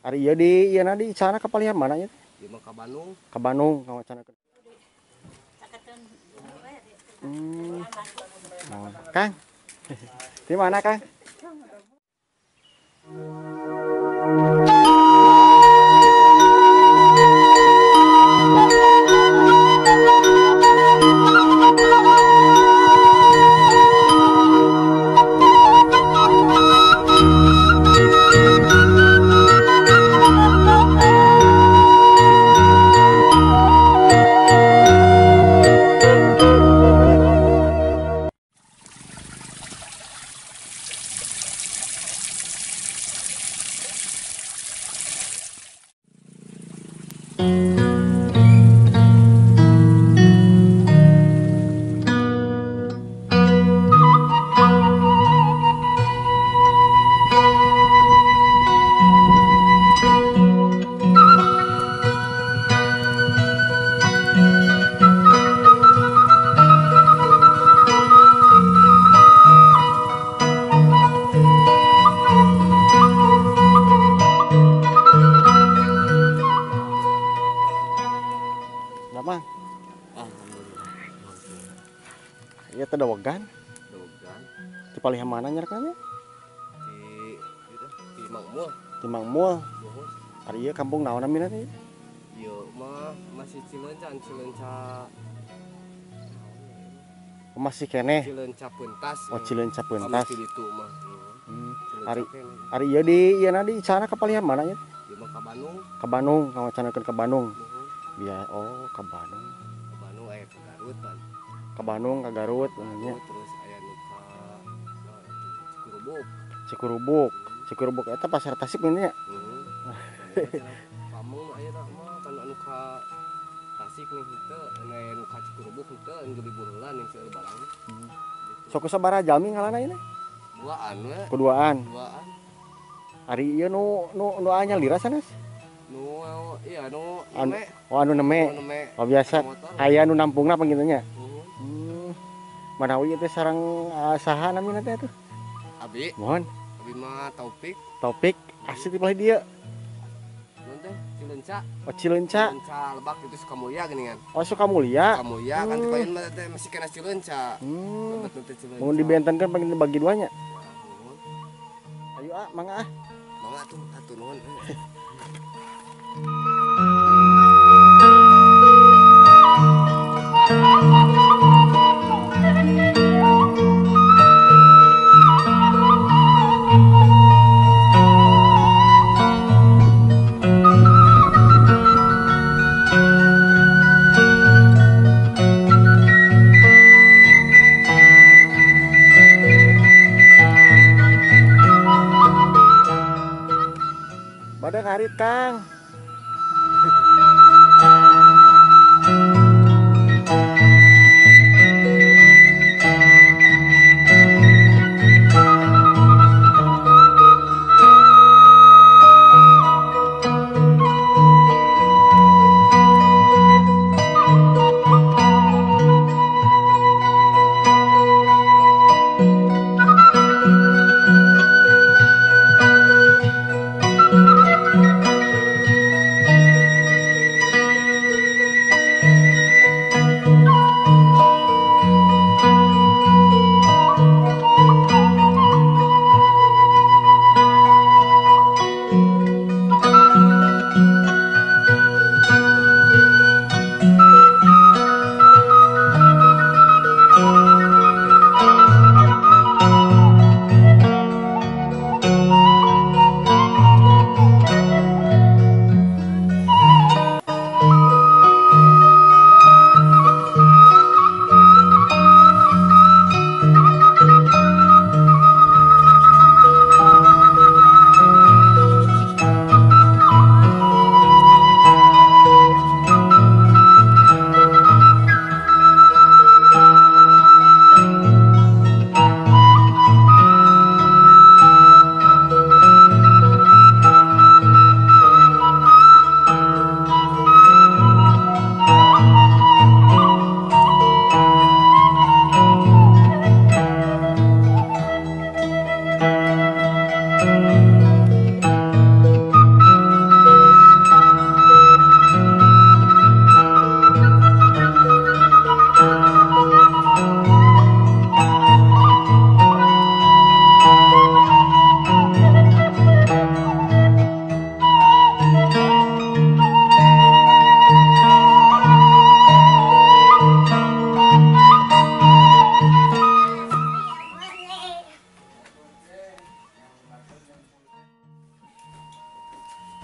Ari ieu di ieu na di sana ka palihan mana nya? Ieu mah ka Bandung. Ka Bandung ka wacana. Oh, Kang. Di mana, Kang? Iya teh dawegan. Dawegan. Di palih mana nyarekna? Di itu di Mangmul. Di Mangmul. Ari ieu kampung naon namina teh? Ieu mah masih Cileunca, Cileunca. Masih keneh. Cileunca Pentas. Oh, Cileunca Pentas. Di ditu mah. Ari ari ieu di ieu na di sana ka palihan mana nya? Ieu mah ka Bandung. Ka Bandung, ka wacanakeun ka Bandung. Biar oh ka Bandung. Ka Bandung aya ka Garut kan. Ke Bandung, ke Garut, nya. Terus aya nu ka Cikurubuk. Cikurubuk. Cikurubuk eta pasar Tasik nya. Heeh. Pameng aya mah kan anu ka Tasik nih henteu, anu aya nu ka Cikurubuk henteu, anu libur heula ning seueur barang. Sok sabaraha jalmi ngalana ieu? Duaan we. Kuduaan. Duaan. Ari ieu nu nu nu anya lira sanes? Nu iya nu neme. Oh anu neme. Oh biasa. Aya nu nampungna panggilna nya. Manawi itu sareng saha namina teh atuh? Abi. Mohon. Abi mah Taufik. Taufik asli ti palih dieu. Nuhun teh Cileunca. Oh Cileunca. Cileunca Lebak itu Sukamulya geuningan. Oh Sukamulya. Sukamulya kan ti payun mah teh masih kena Cileunca. Lebet nu teh Cileunca. Mun dibentenkeun panggil bagi duanya. Ayo ah, mangga ah. Mangga atuh, atuh nuhun. Badak harit Kang.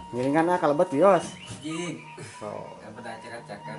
Ngiringan ah kalebet wios. Jing. So, pada acak-acakan.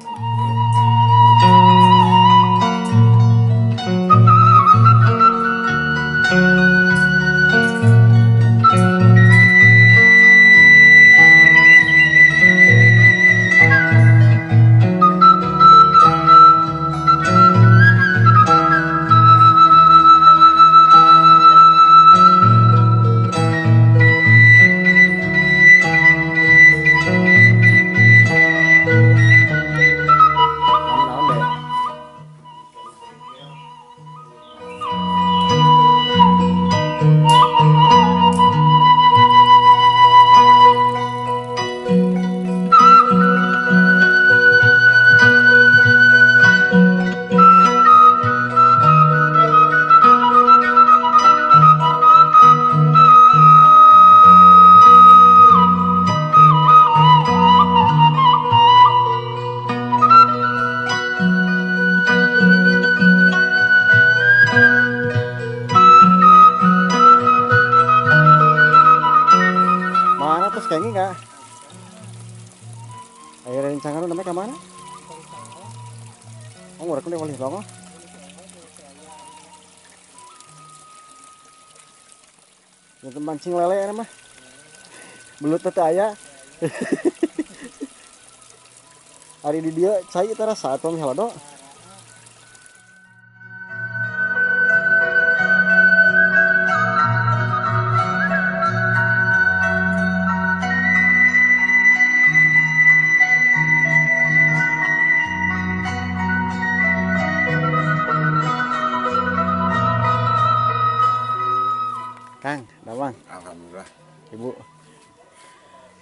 Kayaknya enggak. Ayo rencangan namanya ke mana? Oh, ngurek deh boleh banget. Itu mancing lele ya mah. Belut teh aya. Ari di dia cai teh rasa atuh mihalado. Kang, Damang. Alhamdulillah. Ibu.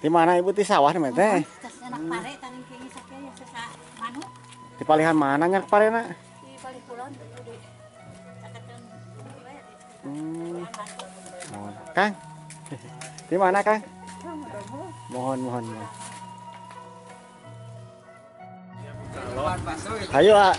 Di mana Ibu di sawah nih teh? Enak pare taring kenging sakieu sesa manuk. Di palihan mana nyak parena? Di palih kulon di caketeun. Kang. Di mana, Kang? Mohon, mohon. Ayo, ah.